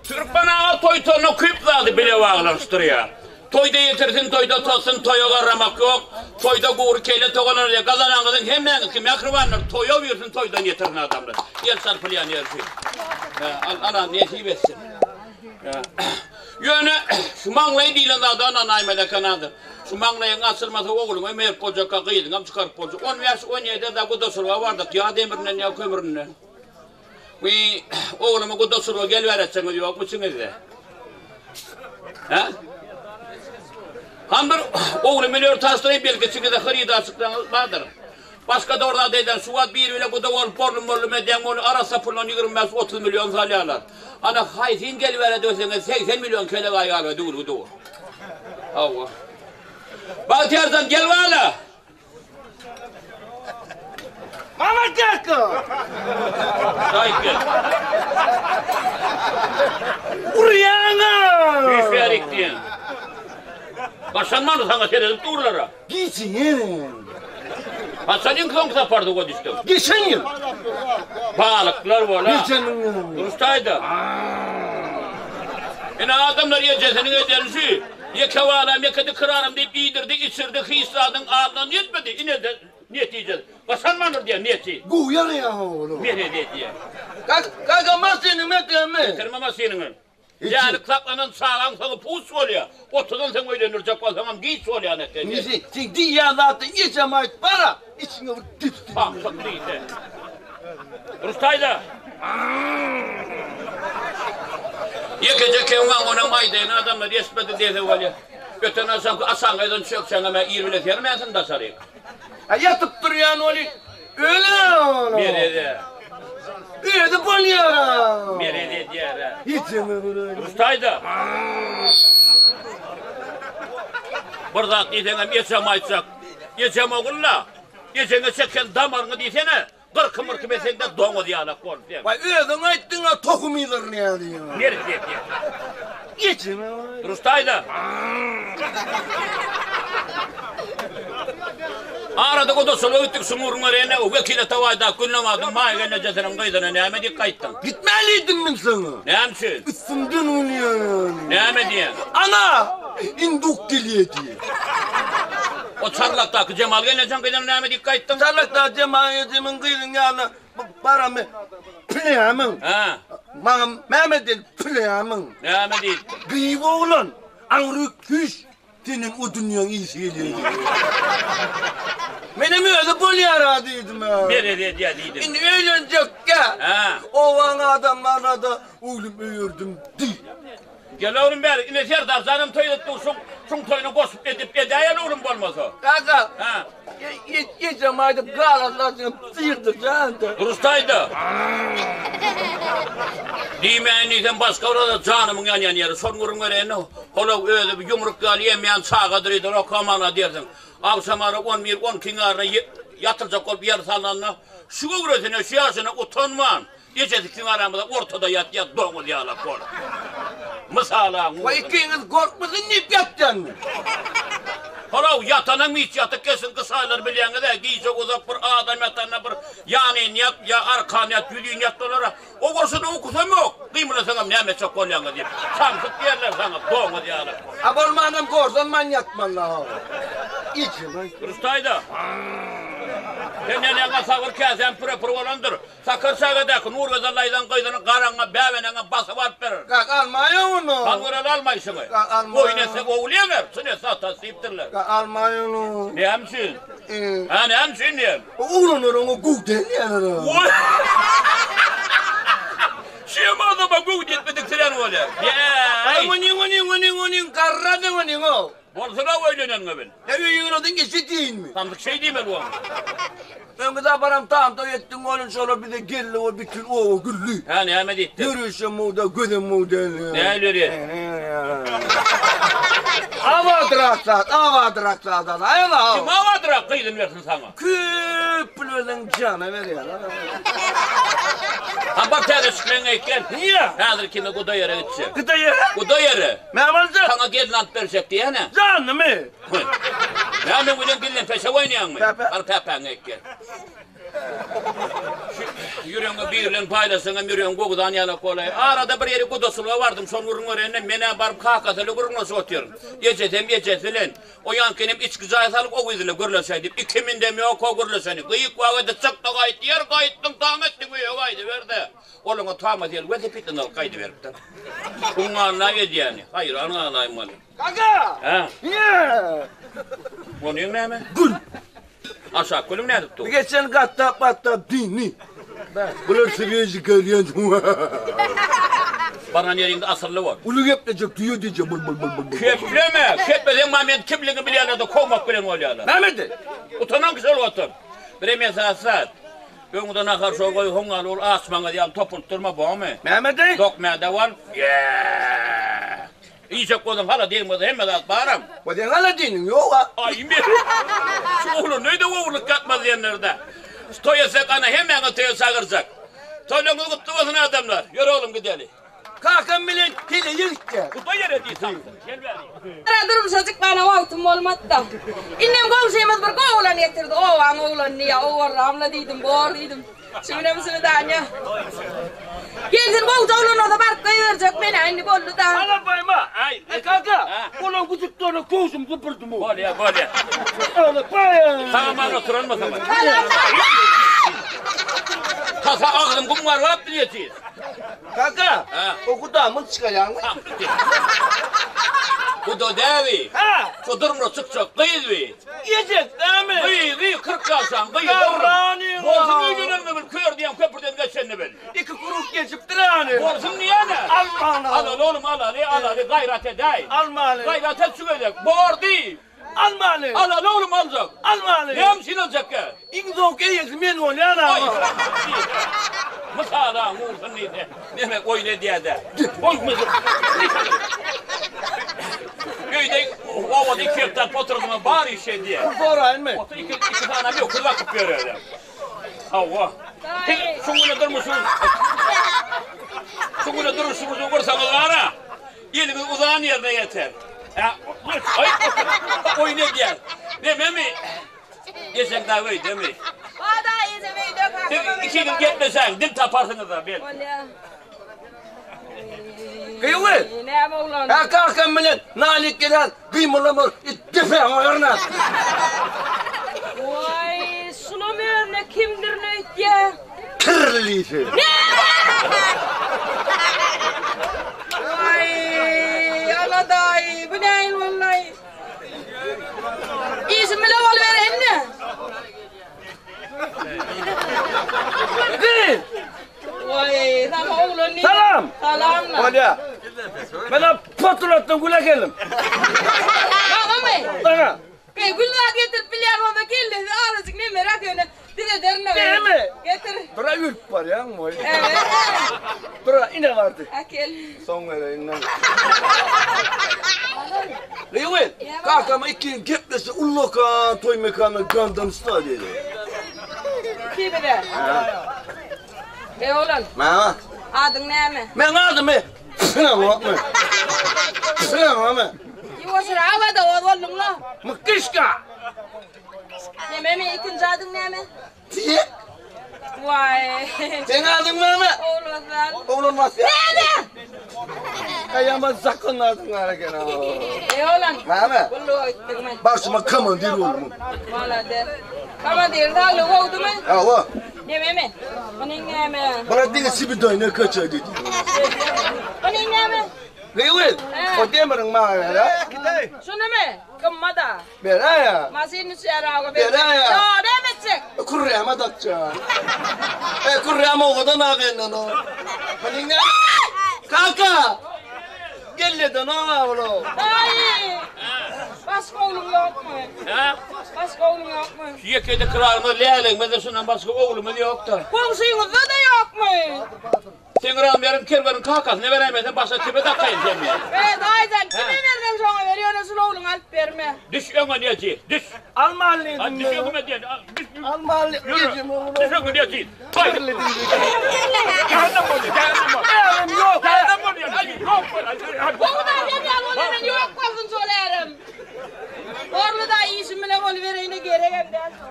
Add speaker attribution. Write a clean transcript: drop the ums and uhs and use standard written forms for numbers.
Speaker 1: Türkmen aga toý-toýuna köp zady bile baglanyşdyrýar. Toýda ýetirsin, toýda tozsun, toýa garramak ýok. Toýda gury kelle togalar diýýär. Gazananyňyzyň hemmäňizki mähribanlar toýa birsin, toýdan ýetirsin adamlar. El çarpylýan ýeri şu. Alla nesip etsin. Ýöne şu maňlaý diýlen zada ynanaýmaly eken adam. Şu maňlaýyň açylmasa ogluňam berip boljakka, gyzyňam çykaryp boljak. On bäş, on ýedide gudaçylyga bardyk, ýa demirinden, ýa kömründen. Wiý, oglumy gudaçylyga geliberetjegiňiz ýokmy içiňizde? Hä? Han bir oglumy ör taşlaýyn, belki içiňizde hyrydar çyksaňyz bardyr. Başga-da bir zat aýdan, şu wagt biri bile guda bolup borlum-borlum edýäň, ony arassa puldan 25-30 million salýarlar. Ana, haýsyň gelibere döseňiz 80 million kelegaý galga düwülgi dur. Hawa. Bagtyýarjan, gel bala!
Speaker 2: Mama kaka!
Speaker 1: Gaýt gel.
Speaker 2: Urýaňa!
Speaker 1: Üýşýärik diýen. Başlanmany saňa seredip durlar-a.
Speaker 2: Geçen.
Speaker 1: Haçan iň soňky sapar suwa düşdüň?
Speaker 2: Geçen ýyl.
Speaker 1: Balyklar bola.
Speaker 2: Geçen ýyl.
Speaker 1: Duruş taýda. Ine adamlar ejesiniň edeni şu. Ýeke balam, ýeke dikiraram diýip iýdirdi, içirdi, hiç zadyň alnyndan ýetmedi. Ine-de netijesi. Başarmandyr diýýär, neti.
Speaker 2: Gowy ýaraýar ogly.
Speaker 1: Meret edýär.
Speaker 2: Kaka maşynyňy getirme.
Speaker 1: Getirme maşynyňy. Dälik saklanan çagaň soňy puç bolýar. Otuzdan soň öýlendirjek bolsaňam giç bolýar netije.
Speaker 2: Nesi, sen diýýän zatda ejem aýt bara, içiňe bir depdi.
Speaker 1: Samsyk diýse. Rustaýda. Ýekeje kemgaň onam aýdaýyn adamlar eşitmedi diýse bolýar. Öten agşamky aşaňyzdan çökseňem-ä ir bile sermänsiň daşaryk.
Speaker 2: A ýatyp durýan ony öler ony.
Speaker 1: Merede.
Speaker 2: Özi bolýar-a.
Speaker 1: Merede edýär-ä.
Speaker 2: Ejeme göräýin.
Speaker 1: Rustaýda. Bir zat diýseňem ejem aýtjak. Ejem ogulla. Ejeňe çeken damaryňy diýsene. Gyrky-myrky beseňde doňuz ýalak bol sen.
Speaker 2: Waý özüň aýtdyň-a tohum ýygyrýar diýip.
Speaker 1: Merk edýär.
Speaker 2: Ejeme waý.
Speaker 1: Rustaýda. Arada gudaçylyga gitdik şu gürrüň bereýin-ä. Wekile tawaýdaky Gülnabadyň Maýa gelnejesiniň gyzyna näme diýip gaýtdyň?
Speaker 2: Gitmälidim men saňa.
Speaker 1: Näme üçin?
Speaker 2: Üstümden gülýär.
Speaker 1: Näme diýen?
Speaker 2: Ana! Induk gelýär diýýär.
Speaker 1: O Çarlakdaky Jemal gelnejeň gyzyna näme diýip gaýtdyň?
Speaker 2: Çarlakdaky Jemal ejemiň gyzynyň ýanyna baramy pileýämiň?
Speaker 1: Hä.
Speaker 2: Maňa näme diýen pileýämiň?
Speaker 1: Näme diýipdir?
Speaker 2: Gyýw oglan, aňryk süýş, senden o dünýäň işi gelýär diýdi. Menem özi bolýar-a diýdim-ä.
Speaker 1: Merez edýär diýdim.
Speaker 2: Indi öýlenjekkä.
Speaker 1: Hä.
Speaker 2: Obaň adamlaryna-da oglum öýerdim diý.
Speaker 1: Gel oglum bäri, ine Serdar janam toý edip dur, şuň, şuň toýuny goşup edip edäýeli oglum bolmasa.
Speaker 2: Kaka,
Speaker 1: Hä.
Speaker 2: ejem aýdyp galan zadyňam syrdyr-da.
Speaker 1: Duruşda aýda. Diýmäýin diýsem başga bir zat janymyň ýanýan ýeri, şony gürrüň bereýin-de, hol-a özi bir ýumruk ýaly emýän çagadyr diýdi, okamana diýersiň. Agşamara on bir, on ikiň aryna ýatyrjak bolup ýer salnanda, şu göwresine, şu ýaşyna utanman, Ejesi kiň aramyzda ortada ýatýar doňuz ýalak bolup. Mysalaň
Speaker 2: Waý ikiňiz gorkmasyn diýip ýatýan men.
Speaker 1: Halaw ýatanam hiç ýatyp geçsin gyş aýlary bilýäňiz-ä gije uzak bir adam ýatanda bir ýanyn ýat ýa arkan ýat ýüzin ýat bolara. O bolşuna ukusam ýok. Gymylasaňam näme etjek bolýaňyz diýip. Samsyk diýerler saňa doňuz ýalak bolup.
Speaker 2: A bolmanam gorsanman ýatmaly ha. Ejem aýtdy.
Speaker 1: Rustaýda. Sen neneňe sabyr käsäň püre-pür bolandyr. Sakar çagadaky Nurgözel daýzaň gyzyny garaňa, bäbeneňe basyp alyp berer.
Speaker 2: Kak almaýyn ony.
Speaker 1: Han göreli almaýşyňy.
Speaker 2: Kak almaýyn.
Speaker 1: Goýun etse ogul ýeňer, çyn etse atasy diýipdirler.
Speaker 2: Kak almaýyn ony.
Speaker 1: Näme üçin? Hä, näme üçin diýen?
Speaker 2: Oglanlar oňa göw dälýärler.
Speaker 1: Goý. Şem adama göw diýip siren bolýar. Ýeý.
Speaker 2: Onuň, onuň, onuň, onuň, garrady onuň, o.
Speaker 1: Bolsun-ow öýleneniňe bil.
Speaker 2: Ýa öýüňe diňe eşek diýinmi?
Speaker 1: Samsyk şeý diýmeli oňa.
Speaker 2: Öňki saparam tam toý etdiň welin şolar bize geldi we bütin oba güldi.
Speaker 1: Hä näme diýipdir?
Speaker 2: Ýörüşem muda gözem muda.
Speaker 1: Nähili ýörýär?
Speaker 2: Abadyrak zat, abadyrak zat alaýyn-a.
Speaker 1: Kim abadyrak gyzyny bersin saňa?
Speaker 2: Köp pul berseň jana berýär.
Speaker 1: Ha bar täze çykmaň aýt gel.
Speaker 2: Niýe?
Speaker 1: Häzir kime guda ýere gitjek?
Speaker 2: Guda ýere?
Speaker 1: Guda ýere.
Speaker 2: Näme boljak?
Speaker 1: Saňa gelin alyp berjek diýene.
Speaker 2: Janlymy?
Speaker 1: Näme meň bilen gizlenpeçek oýnaýaňmy?
Speaker 2: Päpä.
Speaker 1: Bar päpäňi aýt gel. Şu ýüregiňi biri bilen paýlaşsaňam ýüregiň gowzan ýalak bolaý. Arada bir ýere gudaçylyga bardym, şony gürrüň berende men-ä baryp kakasy bilen gürrüňleşip otyryn. Ejesem ejesi bilen. O ýaňkyny içki jaýa salyp o gyz ile gürleşäý diýip, ikimindem ýok o gürleşeni. Gyýyk wagady çykdy gaýt, ýer gaýtdyň tam etdiň öýe gaýdyber-de. Olaňa tama diýeli welosipedini alyp gaýdyberipdir. Uňňanla edýäni, haýran galaýmaly.
Speaker 2: Kaka!
Speaker 1: Hä?
Speaker 2: Ýe!
Speaker 1: Onuň näme?
Speaker 2: Gül!
Speaker 1: Aşak gülüň nädip dur?
Speaker 2: Geçen gatlap gatlap dini. Bular swejik gelýän.
Speaker 1: Baran ýeriňde asylly bol.
Speaker 2: Uly geplejek düýe diýjek bul bul bul bul.
Speaker 1: Kepleme, kepleseň maňa men kimligimi bilýärler-de kowmak bilen bolýarlar.
Speaker 2: Näme edi?
Speaker 1: Utanan kişi bolup otur. Birem esasy zat. Öňüňde nahar şor goý, hoňňaly bol, açmaňyz ýaly topulyp durma, bormy?
Speaker 2: Näme edi?
Speaker 1: Dok mäde bol. Ýee! Iýjek bolsaň hala degmez hemme zat baram.
Speaker 2: Wa seň hala diniň ýog-a.
Speaker 1: Aý men şu oglan öýde ogurlyk ýatmaz diýenler-dä. Şu toý etsek ana hemmäňizi toýa çagyrjak. Toýlaryňyz gutly bolsun adamlar. Ýör oglum gideli.
Speaker 2: Kakam bilen heleýe gitýär.
Speaker 1: Hudaý ýere diý saňsyn. Gel bäri.
Speaker 3: Ara durmuşa çykmana wagtym bolmady-da. Indem goňşymyz bir gowy oglan getirdi. Obaň oglany diýýär. Owarramla diýdim, bor diýdim. Şu günem Sülüdanya. Gelsin gowja oglan bolsa baryp goýberjek men-ä indi boldy-da.
Speaker 2: Ana baýma. Aý, kaka, onuň gujuklaryna köwşüm süpürdim.
Speaker 1: Bolýa, bolýa.
Speaker 2: Ana baýa.
Speaker 1: Sag-aman oturanmysyňyz? Tasa agzym gum garbap bilýär.
Speaker 2: Kaka, o gudamyz çykaýaňmy?
Speaker 1: Guda däbi.
Speaker 2: Ha.
Speaker 1: Şu durmuşa çykjak gyz bi.
Speaker 2: Ýejek dämi?
Speaker 1: Gyzy 40 ýaşan gyz.
Speaker 2: Garranyň.
Speaker 1: Bolsun öýlenenmi bil, kör diýen köprüden geçenini bil.
Speaker 2: Iki kuruk geçipdir hany.
Speaker 1: Bolsun diýene.
Speaker 2: Almany.
Speaker 1: Alaly oglum alaly, alaly gaýrat edäý.
Speaker 2: Almaly.
Speaker 1: Gaýrat et şu gezek. Bor diý.
Speaker 2: Almaly.
Speaker 1: Alaly oglum aljak.
Speaker 2: Almaly.
Speaker 1: Näme üçin aljak-a?
Speaker 2: Iň soňky eýesi men bolýan aga.
Speaker 1: Mysala ursun diýse, neme oýun edýär-dä. Bolmasa. Öýde obada iki hektar oturdyňa bar iş edýär.
Speaker 2: Soraýynmy?
Speaker 1: Otur iki iki sany öküz bakyp ýörýär. Hawa. Siz şu güne durmuşyňyz Şu güne durmuşyňyzy gursaňyz bar-a, eliňiz uzan ýerine ýeter. Aý, oýun edýär. Nememi? Ejeň dagy öýdemi?
Speaker 3: Bar-da, ejem öýde, kakam
Speaker 1: Siz
Speaker 3: öýde.
Speaker 1: ikiňiz gepleşäň, dil taparsyňyz-da, belki.
Speaker 3: Bolýa.
Speaker 2: Gyýwy!
Speaker 3: Näme oglan?
Speaker 2: Hä, kakam bilen nalik gelen gymyldama, it depäňe goýaryn-a.
Speaker 3: Waý, şulam özüne kimdirin öýtýä.
Speaker 2: Kirlisi.
Speaker 3: Waý, aladaý, bu näin boldy-aý? Işim bile bolubereýin-dä.
Speaker 2: Gyz!
Speaker 3: Waý, saňa oglan diýdim.
Speaker 2: Salam!
Speaker 3: Salam-la.
Speaker 2: Bolýa. Men-ä potulatdan güle geldim.
Speaker 3: Maňamy?
Speaker 2: Saňa.
Speaker 3: Be, gül zat getirip bilýän bolsa kellesi azajyk nemeräk ýöne düzederin-ä.
Speaker 2: Näme?
Speaker 3: Getir.
Speaker 2: Dura ürküp barýaňmy?
Speaker 3: Evet.
Speaker 2: Dura ine bardy.
Speaker 3: Äkel.
Speaker 2: Soň bereýin. Gyýw, kakama ikiň geplese ullakan toý mekany Gangnam Style diýdi.
Speaker 3: Kimide? Ey oglan.
Speaker 2: Mama.
Speaker 3: Adyň näme?
Speaker 2: Meň adymy Bilemokmy? Bilemokmy?
Speaker 3: Ýuwaşrak ada oz bolduň-la.
Speaker 2: Mykgyşka.
Speaker 3: Nememi ikinji adyň näme?
Speaker 2: Tiýek.
Speaker 3: Waý.
Speaker 2: Seň adyň näme?
Speaker 3: Ogulbasar.
Speaker 2: Oglan basýar.
Speaker 3: Näme?
Speaker 2: Aýama zakon adyň bar eken.
Speaker 3: Ey oglan.
Speaker 2: Näme?
Speaker 3: Gulluga gitdiňmi?
Speaker 2: Barşyma komandir boldum.
Speaker 3: Malades. Komandir saglygy gowudymy?
Speaker 2: Hawa.
Speaker 3: Nememi? Munyň näme?
Speaker 2: Bana diňe sibidayna kaçar dedi.
Speaker 3: Munyň näme?
Speaker 2: Gyýw, o demiriň maňa ber.
Speaker 3: Şunumy? Gymmada.
Speaker 2: Beräýä.
Speaker 3: Maşyn düşýär aga ber.
Speaker 2: Beräýä.
Speaker 3: Ýa, näme etjek?
Speaker 2: Kürräme dakja. E, kürräme owadan aga indi o. Munyň näme? Kaka! Gelleden oňa bulo.
Speaker 3: Daýy! Başga ogluň ýokmy?
Speaker 1: Hä?
Speaker 3: Başga ogluň ýokmy?
Speaker 1: Şu ýekede kyrarymyz lälegimiz-de şundan başga oglumyz ýok-da.
Speaker 3: Goňşyňyzda-da ýokmy?
Speaker 1: Seň Rambergiň Kerweniň kakasyna beräýmesem başga kime dakaýyn sen meni?
Speaker 3: E, daýyjan, kime berseň şoňa ber, ýöne şul ogluňy alyp berme.
Speaker 1: Düş öňe Nejit, düş.
Speaker 2: Almaly diýdim.
Speaker 1: Düş öňüme diýen. Düş.
Speaker 2: Almaly diýdim.
Speaker 1: Düş öňe Nejit. Cehennem bolýar, cehennem bolýar.
Speaker 2: Ärim ýok.
Speaker 1: Cehennem bolýar. Aý, ýok bolýar.
Speaker 3: Gowy da sen ýaly bolýar, ýok bolsun şol ärim. Orly daýy işim bile bolubereýin, geregem däl şo.